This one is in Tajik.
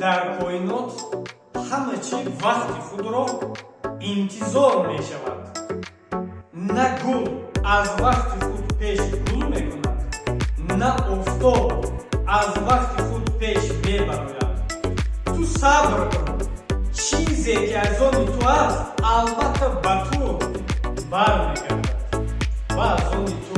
Дар коинот ҳама чӣ вақти худро интизор мешавад. На гул аз вақти худ пеш гул мекунад, на офтоб аз вақти худ пеш мебарояд. Ту сабр кун, чизе ки аз они ту аст, албатта ба ту бармегардад ва аз они ту.